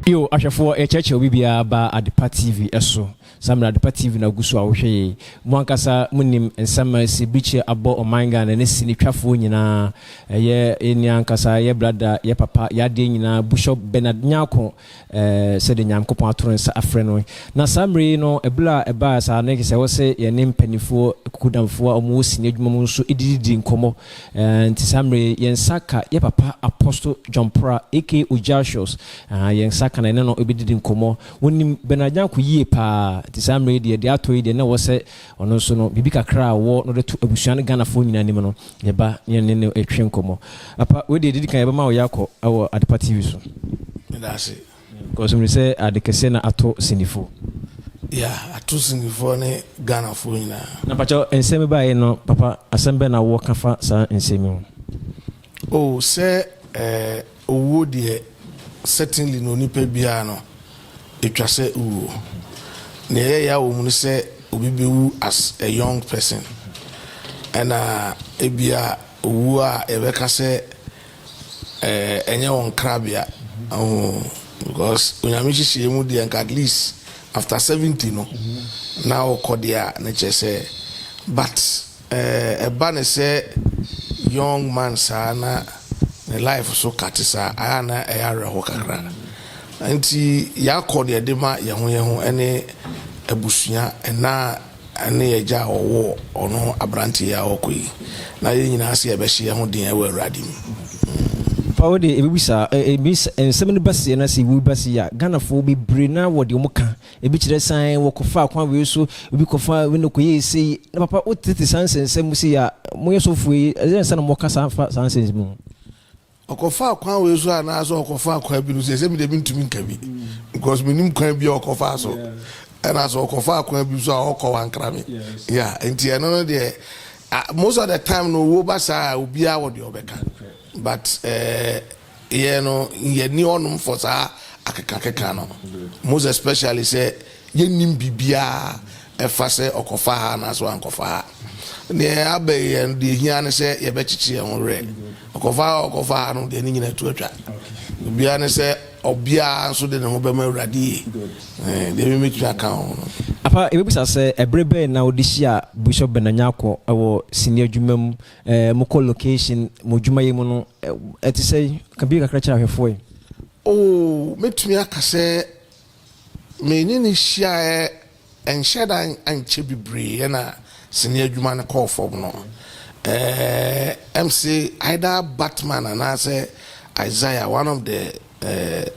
Yo, ahwɛfoɔ, yɛkyerɛkyerɛ obi biara ba Adepa TV so. Saa mmerɛ Adepa TV na agu so a wohwɛ yei. Mo ankasa monim nsɛm a ɛsi birikyie abɔ ɔman Ghana ne sinitwafoɔ nyinaa. Ɛyɛ yɛn ankasa, yɛ brada, yɛ papa, yɛ adeɛ nyinaa, Bushop Bernard Nyarko, sɛdeɛ Nyankopɔn ato ne nsa afrɛ no. Na saa mmerɛ yi no, ɛberɛ a ɛbaa saa no, sɛ ɛwɔ sɛ yɛne mpanimfoɔ, akukudamfoɔ a wɔwɔ sini adwuma mu nso dididi nkɔmmɔ. Nti saa mmerɛ yi, yɛn nsa ka yɛ papa Apostle John Prah, aka Ojasius. Yɛn nsa ka na yɛne no bɛdidi nkɔmmɔ. Wɔnim Bernard Nyarko yie paa, nti saa mmerɛ yi deɛ, deɛ atɔ yi deɛ, na ɛwɔ sɛ ɔno nso no, biribi kakra a ɔwɔ na ɔde to abusua ne Ghanafoɔ nyinaa anim no, yɛba na yɛne no retwe nkɔmmɔ. Papa, wei deɛ, deɛ ɛdi kan yɛbɛma wo yɛakɔ wɔ Adepa TV so. Meda ase. Because menim sɛ ade kɛseɛ na ato sinifoɔ. Yeah, ato sinifoɔ ne Ghanafoɔ nyinaa. Na mpakyɛw, nsɛm yi baeɛ no, papa, asɛm bɛn na wowɔ ka fa saa nsɛm yi ho? Oh, sɛ eh, owuo deɛ, certainly no onipa biara no, ɛtwa sɛ owuo. Nea ɛyɛ ya wɔ mu ne sɛ obi bɛwu as a young person. Ɛna ebia owuo a yɛbɛka sɛ eh, ɛnyɛ wɔn nkrabea. Oh, because Onyame nhyehyɛeɛ mu deɛ nka at least after 70 no na wokɔ deɛ a, ne kyerɛ sɛ, but eh, ɛba ne sɛ young man saa na ne life so kate saa, ayɛ na ɛyɛ awerɛho kakra. Nti yɛakɔ deɛ de ma yɛn ho yɛn ho ne abusua ɛna ne agya a ɔwɔ ɔno aberanteɛ a ɔkɔ yi, na yɛn nyinaa sɛ yɛbɛhyɛ yɛn ho den wɔ Awurade mu. Pa wo de ebibisa ebi nsɛm no ba sie na sɛ ewu ba sie a, Ghanafoɔ bebree na wɔde wɔn ka ebi kyerɛ san wɔkɔfa akwan wei so, ebi kɔfa wei na kɔyɛ esei. Na papa, wotete saa nsɛnsɛm mu sei a, moyɛ sɔfoɔ yi, ɛsɛ sɛ na moka saa fa saa nsɛm mu. Ɔkɔfa kwan wei so anaasɛ ɔkɔfa kwan bi no sɛ mi de mi ntumi nka bi because mi nim kwan bi a ɔkɔfa so, ɛna sɛ ɔkɔfa kwan bi so a, ɔkɔ wankra mi yeah. Nti ɛno no deɛ, most of the time no, owó ba saa, obiara wɔ deɛ ɔbɛka, but yɛ no yɛ ni ɔnom for saa akekakeka no, most especially sɛ yɛnim biribiara ɛfa sɛ ɔkɔfa ha anaasɛ wankɔfa ha. Deɛ aba yɛ deɛ hia ne sɛ yɛbɛkyekye yɛn ho werɛ. Ɔkɔfa ha, ɔkɔfa ha no deɛ, ne nyina tu atwa. Obiara ne sɛ ɔbiara nso de ne ho bɛma Awurade yie. Deɛ memɛtumi aka ho no. Apa, ebibisa sɛ ɛberɛ bɛn na wode hyia Bishop Bernard Nyarko wɔ sini adwuma mu, mokɔ location, mo adwumayɛ mu no, ɛte sɛ ka bi kakra kyerɛ ahwɛfoɔ yi? Oh, mɛtumi aka sɛ me ne ne hyiaeɛ nhyɛ da nkyɛ bebree, ɛna sini adwuma no kɔɔ fam no, ɛm sɛ either Batman anaasɛ Isaiah, one of the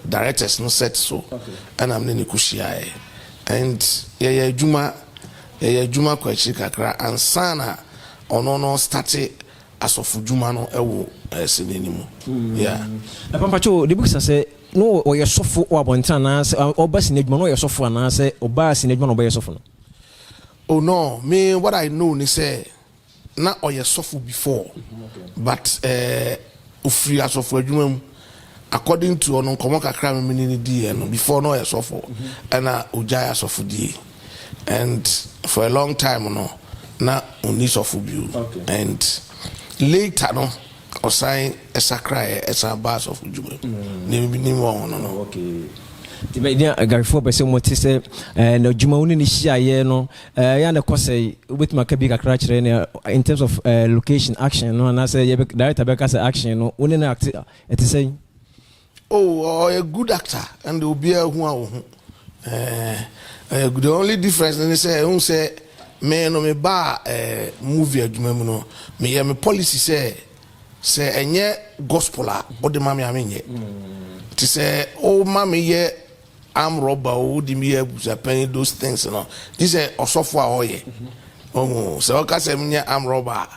directors no set so, ɛna me ne ne kɔ hyiaeɛ and yɛyɛ adwuma kɔ akyiri kakra ansa na ɔno no start asɔfo dwuma no ɛwɔ sini no mu, yeah. Na pampatwo de bisa sɛ no ɔyɛ sɔfo wɔ abɔnten anaasɛ ɔba sini adwuma no ɔyɛ sɔfo, anaasɛ ɔbaa sini adwuma no ɔbɛyɛ sɔfo no? Oh no, me what I know ni sɛ na ɔyɛ sɔfo before, but ofiri asɔfo adwuma mu. According to ɔno nkɔmɔ kakra mi ne ne di yɛ no, before na ɔyɛ sɔfo, ɛna ogyae asɔfo die, and for a long time no na onni sɔfo bio, and later no ɔsan ɛsakraeɛ, ɛsan ba asɔfo dwuma mu. Ne bi nim wɔn ho no. Nti bɛdi agarefoɔ pɛ sɛ mote sɛ na adwuma wo ne ne hyiaeɛ no yɛ na ɛkɔ sɛ wobɛtumi aka bi kakra kyerɛ ne in terms of location action no, anaasɛ yɛbɛ director bɛka sɛ action no, wo ne no act ɛte sɛ? Oh, ɔyɛ good actor and obiara hu a ohu ɛɛ the only difference ne sɛ ehun sɛ me no me ba movie adwuma mu no, meyɛ me policy sɛ ɛnyɛ gospel a ɔde ma me a, menyɛ. Te sɛ ɔma me yɛ arm robber o, wodi mi yɛ abusuapanyin, those things no gye sɛ ɔsɔfo a ɔyɛ ɔhu sɛ ɔka sɛ menyɛ arm robber a,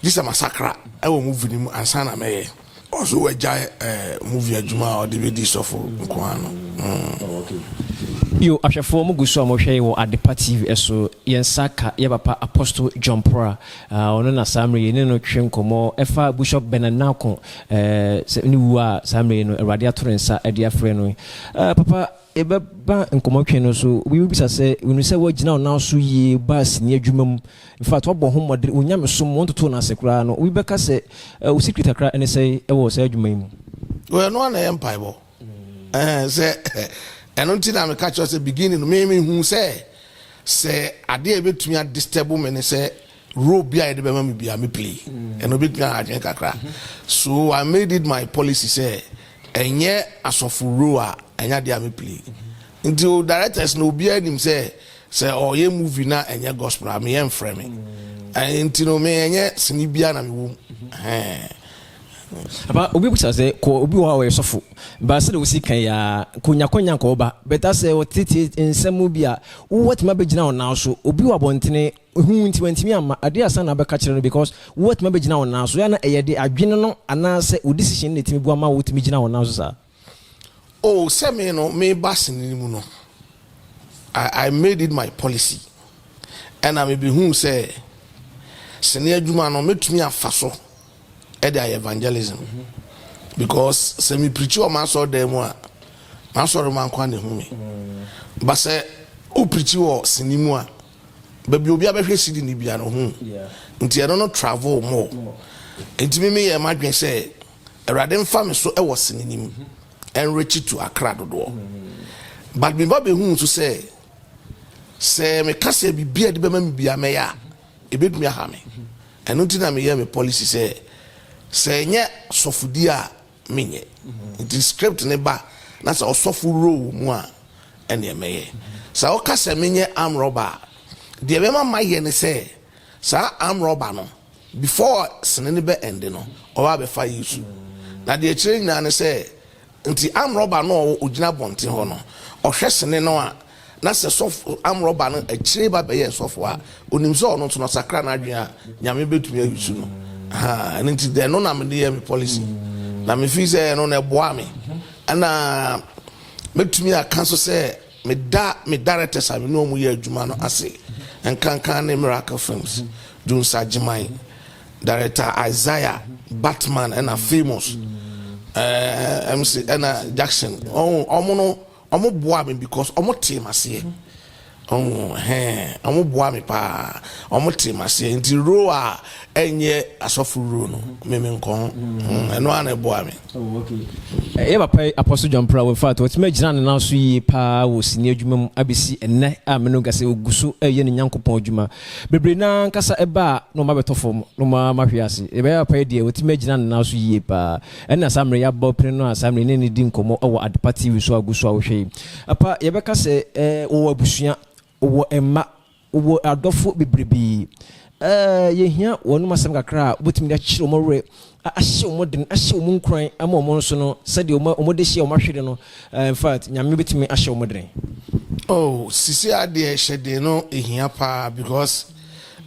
gye sɛ masakra ɛwɔ movie no mu ansa na mɛyɛ. Ɔso wagyae movie adwuma a ɔde bɛdi sɔfo nko ano. Yo, ahwɛfoɔ, mo gu so a mohwɛ wɔ Adepa TV so. Yɛn nsa ka yɛ papa Apostle John Prah. Ɔno na saa mmerɛ yi ne no twe nkɔmmɔ ɛfa Bishop Bernard Nyarko sɛ ne wu a saa mmerɛ yi no Awurade ato ne nsa de afrɛ no. Papa. Yɛbɛba nkɔmmɔtwe no so. Obi bɛbisa sɛ, Wonim sɛ woagyina wo nan so yie baa sini adwuma mu. In fact, woabɔ ho mmɔden, wo nyamesom, wɔntotoo no ase koraa no. Obi bɛka sɛ, Wo secret kakra ne sɛn wɔ saa adwuma yi mu? Well, ɛno ara na ɛyɛ mpaebɔ. Ɛhɛn, sɛ ɛno nti na meka kyerɛ wo sɛ beginning no, me mehuu sɛ sɛ adeɛ a ɛbɛtumi adisturb me ne sɛ role bi a yɛde bɛma me biara me play. Ɛno bɛtumi aha adwene kakra. So I made it my policy sɛ ɛnyɛ asɔfo role a ɛnyɛ adeɛ a me play. Nti o directors no obiara nim sɛ sɛ ɔyɛ movie na ɛnyɛ gospel a meyɛ mfrɛ me. Nti no me ɛnyɛ sini biara na mewɔ mu. Ɛhɛn. Papa obi bisa sɛ kɔ obi wɔ hɔ a ɔyɛ sɔfo ba sɛdeɛ wosi kan yi ara kɔ nya kwanya nkɔ ɔba but asɛ ɔtete nsɛm mu bi a wo watumi abɛgyina wo nan so obi wɔ abɔntene Hu nti wantumi amma adeɛ ansa na abɛka kyerɛ no because wo atumi abɛgyina wo nan so yɛ a na ɛyɛ de adwene no anaa sɛ wo decision no na ɛtumi boa ma wo tumi gyina wo nan so saa. Oh sɛ me no me ba sini no mu no I I made it my policy ɛna me bɛ huu sɛ sini adwuma no mɛtumi afa so ɛde ayɛ evangelism because sɛ me preachi wɔ m'asɔre dan mu a m'asɔre ma nkoa na ehu me ba sɛ wo preachi wɔ sini mu a Baabi a obiara bɛhwɛ CD no biara no hu. Nti ɛno no travel more. Nti me meyɛɛ m'adwene sɛ Awurade mfa me so wɔ sini no mu ɛnrekye to akra dodoɔ. But me ba bɛhuu nso sɛ sɛ meka sɛ biribi a ɛde bɛma me biara mɛyɛ a, ɛbɛtumi aha me. Ɛno nti na meyɛɛ me policy sɛ sɛ ɛnyɛ sɔfodie a menyɛ. Nti script no ba na sɛ ɔsɔfo role wɔ mu a, ɛneɛ mɛyɛ. Sɛ woka sɛ menyɛ arm robber a, deɛ ɛbɛma mayɛ ne sɛ, saa arm robber no, before sene no bɛ ɛnde no, ɔba abɛfa Yesu. Na deɛ ɛkyerɛ nyinaa ne sɛ, nti arm robber no a ɔgyina abɔnten hɔ no, ɔhwɛ sene no a, Na sɛ sɔfo amrɔba no akyire ba bɛyɛɛ sɔfo a, onim sɛ ɔno nso no ɔsakra n'adwene a, Nyame bɛtumi ayusu no. Ahaa, ɛno nti ɛno na mede yɛ me policy. Na me feel sɛ ɛno no ɛboa me. Ɛna mɛtumi aka nso sɛ meda me directors a me ne wɔn yɛ adwuma no ase, nkanka ne Miracle Films, Jones Agyeman, Director Isaiah, Batman ɛna Famous, ɛɛ, MC ɛna Jackson. Wɔn no Ɔmo boaa me because ɔmo tee maseɛ. Ɔmo hɛn, ɔmo boa me paa. Ɔmo tee maseɛ nti role a ɛnyɛ asɔfo role no, me me nkɔ ho. Ɛno ara na ɛboa me. Oh okay. Yɛ papa yi Apostle John Prah in fact watumi agyina ne nan so yie paa wɔ sini adwuma mu abɛsi ɛnnɛ a me ne wo kasa yi ɔgu so reyɛ ne Nyankopɔn adwuma. Bebree no ara ankasa ɛba a na wɔn abɛtɔ fam na wɔn ahwe ase. Yɛbɛyɛ papa yi deɛ watumi agyina ne nan so yie paa. Ɛna saa mmerɛ yi abɔ pene no a saa mmerɛ yi ne no di nkɔmmɔ wɔ Adepa TV so a wogu so a wohwɛ yi. Apa yɛbɛka sɛ eh, wowɔ abusua, wowɔ mma, wowɔ adɔfo bebrebee. Eh, yɛhia wɔnom asɛm kakra a wobɛtumi de akyere wɔn werɛ, ahyɛ wɔn den, ahyɛ wɔn nkuran ama wɔn nso no sɛdeɛ wɔn wɔn de hyɛ wɔn ahwere no, eh, in fact, Nyame bɛtumi ahyɛ wɔn den. Oh, sisi adeɛ hyɛ den no ehia paa because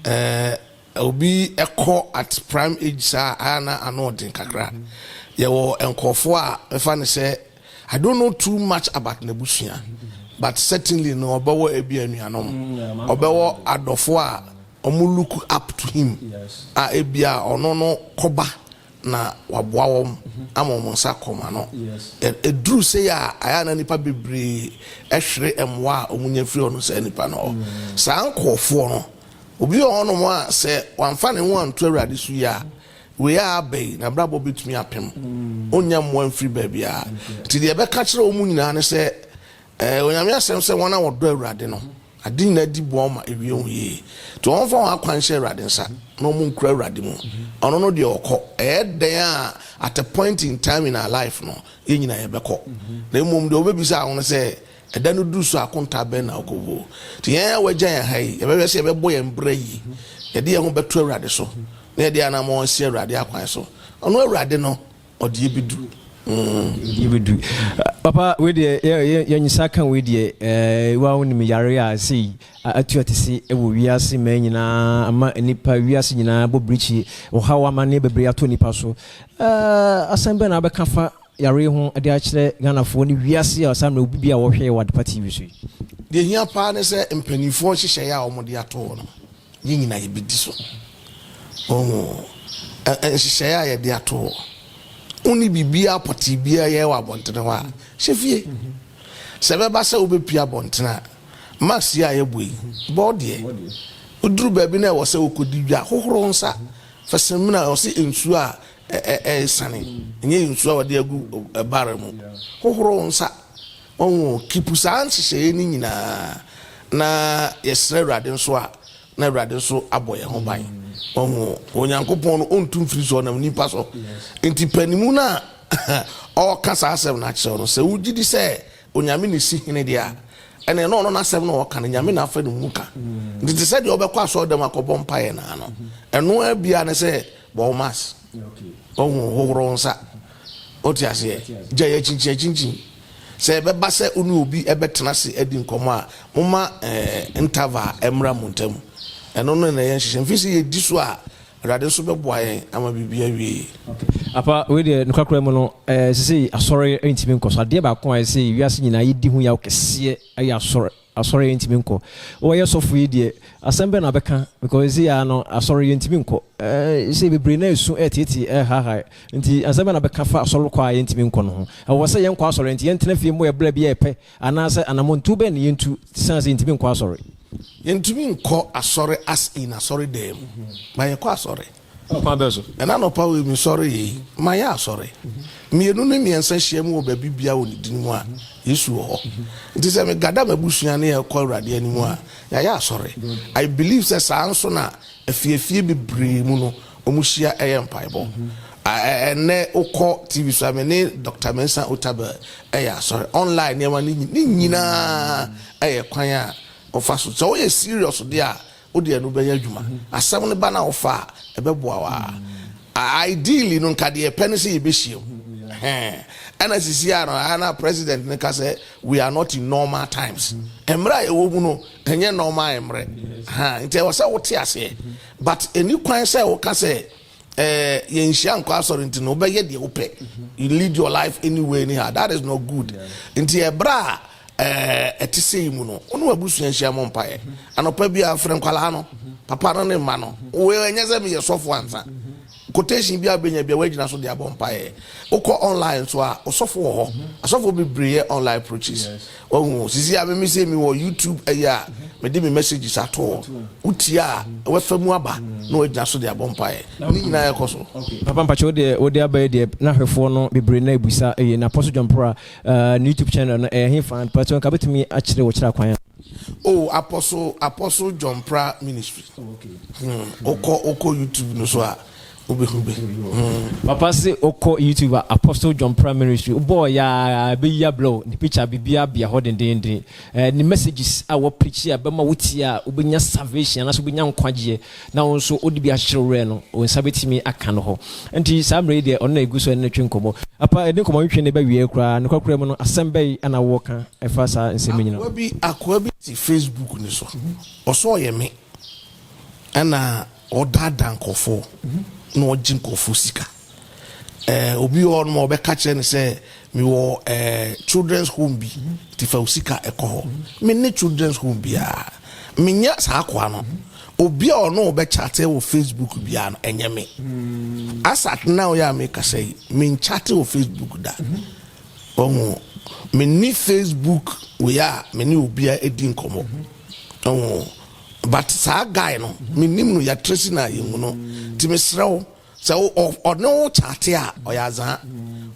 eh, Obi kɔ at prime age saa a, ayɛ a na ano ɔden kakra. Yɛwɔ nkurɔfoɔ a mɛfa no sɛ I don't know too much about n'abusua but certainly no ɔbɛwɔ ebi anuanom, ɔbɛwɔ adɔfoɔ a wɔn look up to him a ebi a ɔno no kɔba na waboa wɔn ama wɔn nsa akɔ wɔn ano. Ɛduru sei a, ayɛ a na nnipa bebree hwere mmoa a wɔnya firi ɔno saa nipa no hɔ. Saa nkurɔfoɔ no, obi wɔ hɔnom a sɛ wamfa ne ho anto Awurade so yie a, wei a aba yi, n'abrabɔ bɛtumi apem. Ɔnnya mmoa mfiri baabiara. Nti deɛ ɛbɛka kyerɛ wɔn nyinaa ne sɛ, Ɛyɛ Onyame asɛm sɛ wɔn a wɔdɔ Awurade no, ade nyinaa di boa wɔn ma ewie wɔn yie. Nti wɔmfa wɔn akwan nhyɛ Awurade nsa na wɔn nkura Awurade mu. Ɔno no deɛ ɔkɔ. Ɛyɛ dɛn a at a point in time in our life no, yɛn nyinaa yɛbɛkɔ. Na mmom deɛ wɔbɛbisa wo no sɛ, ɛda no duru so a akontaa bɛn na wokɔbuo? Nti yɛn a wɔagya yɛn ha yi, yɛbɛhwɛ sɛ yɛbɛbɔ yɛn bra yi, yɛde yɛn ho bɛto Awurade so, na yɛde anammɔn asi Awurade akwan so. Ɔno Awurade no, Ɔde yɛ bɛdu. Ɔde yɛ bɛdu. Papa, wei deɛ yɛ yɛ nsa ka wei deɛ ɛɛ wa wonim yare a sei atu atese wɔ wiase mmaa nyinaa ama nipa wiase nyinaa bɔ birikyi ɔhaw amanneɛ bebree ato nipa so. Ɛɛ asɛm bɛn na wobɛka fa yare ho de akyerɛ Ghanafoɔ ne wiase a saa mmerɛ obi bi a wɔhwɛ wɔ Adepa TV so yi? Deɛ ɛhia paa ne sɛ mpanimfoɔ nhyehyɛeɛ a wɔde ato hɔ no, Yɛn nyinaa yɛbɛdi so. Ɔho nhyehyɛeɛ a yɛde ato hɔ. Wonni biribiara pɔtee biara yɛ wɔ abɔntene hɔ a, hyɛ fie. Sɛ ɛbɛba sɛ wobɛpue abɔntene a, mask yi a yɛbɔ yi, bɔ wo deɛ. Woduru baabi na ɛwɔ sɛ wokɔdi dwa a, hohoro wo nsa. Fa samina, ɔse nsuo a ɛresane, ɛnyɛ nsuo a wɔde agu barrel mu. Hohoro wo nsa. Wahu? Keep saa nhyehyɛeɛ no nyinaa. Na yɛsrɛ Awurade nso a, na Awurade nso abɔ yɛn ho ban. Wahu? Onyankopɔn no, ɔntu mfiri so, ɔnam nnipa so. Nti panimu no a ɔreka saa asɛm no akyerɛ wo no, sɛ wogye di sɛ Onyame na esi hene deɛ a, ɛnneɛ na ɔno n'asɛm na ɔreka no, Nyame na afa ne mu ka. Nti te sɛ deɛ wobɛkɔ asɔredam akɔbɔ mpaeɛ no ara no, ɛno ara biara ne sɛ bɔ wo mass, wahu, hohoro wo nsa. Wote aseɛ? Gyae akyinkyin akyinkyin. Sɛ ɛbɛba sɛ wo ne obi bɛtena ase adi nkɔmmɔ a, momma eh, interval mmra mo ntam. Ɛno no na ɛyɛ nhyehyɛ. Mfiri sɛ yɛdi so a, Awurade nso bɛboa yɛn ama biribi awie yie. Apa, wei deɛ nokwakora mu no, eh, sesei asɔre ntumi nkɔ so. Adeɛ baako a ɛsɛ wiase nyinaa yɛdi ho yaw kɛseɛ ɛyɛ asɔre. Asɔre yɛntumi nkɔ. Wɔyɛ sɔfo yi deɛ, asɛm bɛn na bɛka? Because sesei ara no, asɔre yɛntumi nkɔ. Eh, sesei bebree na esu ɛreteetee, ɛrehahae. Nti asɛm bɛn na bɛka fa asɔre kɔ a yɛntumi nkɔ no ho? Ɛwɔ sɛ yɛnkɔ asɔre nti yɛntena fie mmɔ yɛn bra bi a yɛpɛ, anaasɛ anammɔntuo bɛn na yɛntu sane sɛ yɛntumi nkɔ asɔre? Yɛntumi nkɔ asɔre as in asɔre dan mu, but yɛkɔ asɔre. Ɔkwan bɛn so? Ɛna anɔpa wei mesɔre yei, mayɛ asɔre. Mmienu ne mmiɛnsa hyia mu wɔ baabi biara wɔ ne din mu a, Yesu wɔ hɔ. Nti sɛ megada m'abusua ne yɛkɔ Awurade anim a, yɛayɛ asɔre. I believe sɛ saa nso na afiefie bebree mu no, wɔhyia yɛ mpaebɔ. Ɛnnɛ wokɔ TV so a, me ne Doctor Mensah Otabil yɛ asɔre. Online nneɛma no ne nyinaa yɛ kwan a wɔfa so. Sɛ woyɛ serious deɛ a, wode ɛno bɛyɛ adwuma. Asɛm no ba na wofa a, ɛbɛboa wo ara. Ideally no, nka deɛ yɛpɛ ne sɛ yɛbɛhyiam. Ɛna sisi a no, a na president no ka sɛ we are not in normal times. Mmerɛ a yɛwɔ mu no, ɛnyɛ normal mmerɛ. Nti ɛwɔ sɛ wote aseɛ. But ɛni kwan sɛ woka sɛ eh, yɛnhyia nkɔ asɔre nti no wobɛyɛ deɛ wopɛ. You lead your life anyway anyhow. That is not good. Nti ɛberɛ a eh, ɛte sɛ yi mu no, wo ne w'abusua nhyia mmɔ mpaeɛ. Anɔpa biara frɛ nkwadaa no, papa no ne mma no. Wei ɛnyɛ sɛ meyɛ sɔfo ansa. Quotation bi a wobɛnya bi a woagyina so de abɔ mpaeɛ. Wokɔ online nso a, ɔsɔfo wɔ hɔ. Asɔfo bebree yɛ online preaches. Wahu? Sisi a me se mewɔ YouTube ɛyɛ a, mede me messages ato hɔ. Wotie a, wɔafa mu aba na wɔagyina so de abɔ mpaeɛ. Ne nyinaa ɛkɔ so. Papa mpakyɛ wo deɛ wode aba yi deɛ na ahwɛfoɔ no bebree na ɛbusa ɛyɛ na Apostle John Prah ne YouTube channel no ɛyɛ he fa mpakyɛ nka bɛtumi akyerɛ wɔ kyerɛ akwan a. Oh Apostle Apostle John Prah Ministry. Hmm, wokɔ wokɔ YouTube no so a wobɛhu bi. Hmm. Papa se wokɔ YouTube a Apostle John Prah Ministry wobɔɔ yaa ɛbɛyi abrɛ wo ne picture biribiara bea hɔ dendenden eh, ne messages a wɔ preach a bɛma wotie a wobɛnya salvation anaasɛ wobɛnya nkwagyeɛ na wo nso wode bi akyekyere wo werɛ no wo nsa bɛtumi aka no hɔ nti saa mmerɛ yi deɛ ɔno na ɛgu so ɛne no twe nkɔmmɔ apa ɛde nkɔmmɔ ntwe ne bɛwieɛ koraa nokwakora mu no asɛm bɛyi ana wowɔ ka ɛfa saa nsɛm yi nyina Akoa bi akoa bi te Facebook no so ɔsɛ ɔyɛ me ɛna Ɔdaadaa nkurɔfoɔ na ɔgye nkurɔfoɔ sika. Ɛɛ obi wɔ hɔnom a ɔbɛka kyerɛ no sɛ mewɔ ɛɛ children's home bi nti fa wo sika ɛkɔ hɔ. Me ne children's home biara. Menyɛ saa akoa no. Obi a ɔno ɔbɛkyate wɔ Facebook biara no ɛnyɛ me. As at now yi a mekasa yi, menkyate wɔ Facebook da. Ɔho menni Facebook wei a me ne obiara di nkɔmmɔ. Ɔho But saa guy no me nim no yɛ tracy na yɛ hu no nti me srɛ wo sɛ ɔne wo kyate a ɔyɛ azaa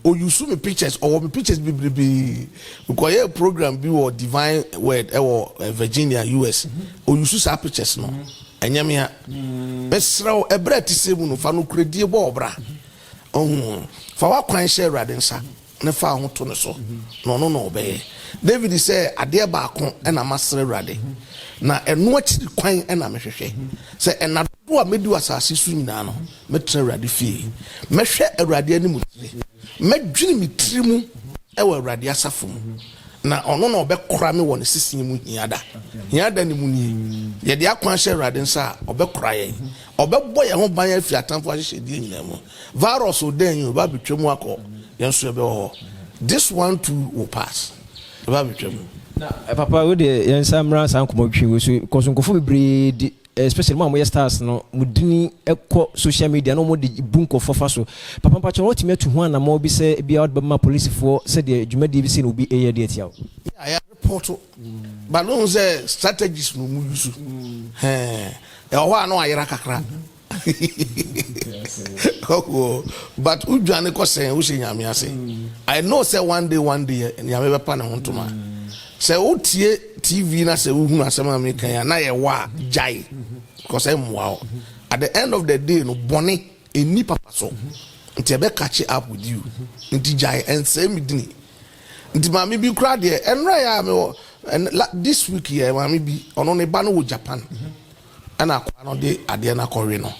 o use me pictures ɔwɔ me pictures bebrebe mekɔ yɛ program bi wɔ divine word ɛwɔ eh, Virginia US o use saa pictures no ɛnyɛ me a me srɛ wo ɛbrɛ ti sɛ mu no fa no kuredie bɔ ɔbra ɔhu fa wakwan hyɛ awurade nsa ne fa ho to ne so, na ɔno na ɔbɛyɛ. David sɛ, Adeɛ baako na masrɛ Awurade, na ɛno akyiri kwan na mehwehwɛ, sɛ nna dodoɔ a mɛdi wɔ asase so nyinaa no, mɛtena Awurade fie, mɛhwɛ Awurade anim tire, mɛdwene me tiri mu wɔ Awurade asafo mu, na ɔno na ɔbɛkora me wɔ ne sese mu hiada. Hiada no mu nie, yɛde akwan hyɛ Awurade nsa a, ɔbɛkora yɛn, ɔbɛbɔ yɛn ho ban afiri atamfo ahyehyɛdeɛ nyinaa mu. Virus o dɛn yi o, ɛba abɛtwa mu akɔ, yɛn nso yɛbɛwɔ hɔ. This one too will pass. Ɛba abɛtwa mu. Na papa wo deɛ yɛn nsa mmra saa nkɔmmɔ twi wei so kɔ so nkurɔfoɔ bebree di especially mo a moyɛ stars no mo dini kɔ social media na wɔn de bu nkurɔfoɔ fa so papa mpakyɛ wɔtumi atu ho anamɔ bi sɛ ebia wɔde bɛma polisifoɔ sɛdeɛ dwumadie bi sei na obi ɛyɛ de atia wo. A yɛarepɔto but no sɛ strategies no mu use ɛwɔ hɔ a na wayera kakra, but wodwane kɔ sɛn wohyɛ Nyame ase. I know sɛ one day, one day, Nyame bɛpa ne ho ntoma. Sɛ wotie TV na sɛ wohunu asɛm a meka yi a na yɛwɔ a, gyae, because ɛmmoa wo. At the end of the day no, bɔne ɛni papa so, nti ɛbɛ catch up with you. Nti gyae, ɛnsɛe me dini. Nti maame bi kura deɛ, ɛnura yɛ a mewɔ this week yɛ, maame bi, ɔno ne ba no wɔ Japan, ɛna akwa no de adeɛ no akɔwe no,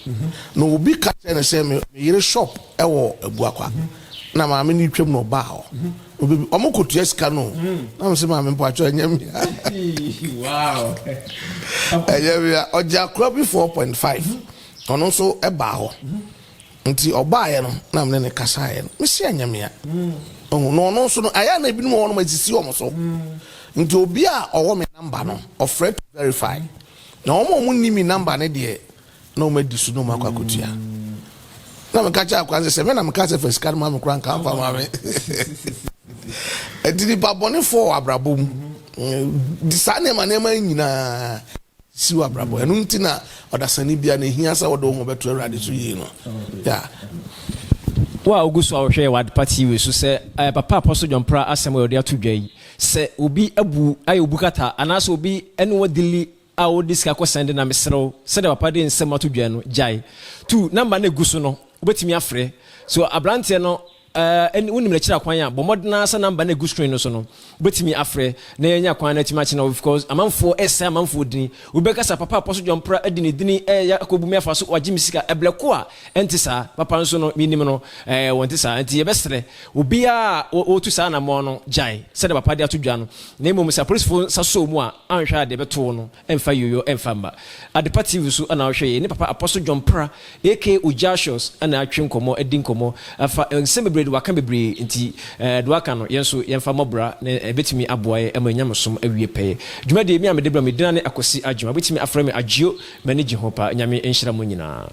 na obi ka kyerɛ no sɛ me yere shop ɛwɔ Abuakwa, na maame no twam na ɔbaa hɔ. Ɔmo kɔtua sika no, na mo sɛ, "Maame, mpatwɔ, ɛnyɛ mia, ɛnyɛ mia." Ɔgye akora bi 4.5, ɔno nso ɛbaa hɔ. Nti ɔbaayɛ no na mene ne kasaeɛ no, mesi ɛnyɛ mea ɔhu. Na ɔno nso no, ayɛ na ebinom wɔ hɔ nom asisi wɔn so. Nti obi a ɔwɔ me number no, ɔfrɛ to verify, na wɔn a wɔn ni mi number ne deɛ, na wɔn adi so na wɔn akɔ akɔtua. Na meka kyerɛ akwan sɛ me na meka sɛ fa sika no ma me kora, nka mfa ma me. Nti nipa bɔnefoɔ wɔ abrabɔ mu, saa nneɛma nyinaa si wɔ abrabɔ. Ɛno nti na ɔdasani bia na ehia sɛ wɔde wɔn ho bɛto Awurade so yie no ya. Wo a wogu so a wɔhwɛ wɔ Adepa TV so sɛ Papa Apostle John Pra asɛm a wɔde ato dwa yi, sɛ obi abu ayɛ obu kata anaasɛ obi ɛne wɔ deal a wode sika kɔ sɛnde na meserɛw, sɛdeɛ papa de nsɛm ato dwa no, gyae. Tu number no egu so no, wobɛtumi afrɛ so aberanteɛ no. Ɛne wonim n'akyiri akwan a, bɔ mmɔden ara sɛ number no egu screen no so no, wobɛtumi afrɛ na yɛnya kwan no atumi akyena wo, because amanfoɔ ɛsɛ amanfoɔ dini. Wobɛkasa Papa Apostle John Pra adi ne dini ɛyɛ akɔbu mi afa so wagye me sika ɛblɛ ko a ɛnte saa. Papa nso no, menim no, wɔnte saa. Nti yɛbɛsrɛ obiara a wɔtu saa anammɔn no, gyae sɛdeɛ papa de ato dwa no. Na mmom sɛ apolisifoɔ nsa sɔɔ mu a, anhwɛ a deɛ ɛbɛto no ɛmfa yoyo ɛmfa mma. Adepa TV so ɛna wohwɛ yɛ ne Papa Apostle John Pra aka Ojashos ɛna atwe nkɔmmɔ, adi nkɔmmɔ afa nsɛm bebree de waka bebree. Nti de waka no, yɛn nso yɛmfa mmɔbra na ɛbɛtumi aboa yɛ ɛma nyamesom awie pɛyɛ. Dwumadie mi a mede brɛ me dina ne Akwasi Adwuma. Wobɛtumi afrɛ me Agyio. M'ani gye ho pa. Nyame nhyira mo nyinaa.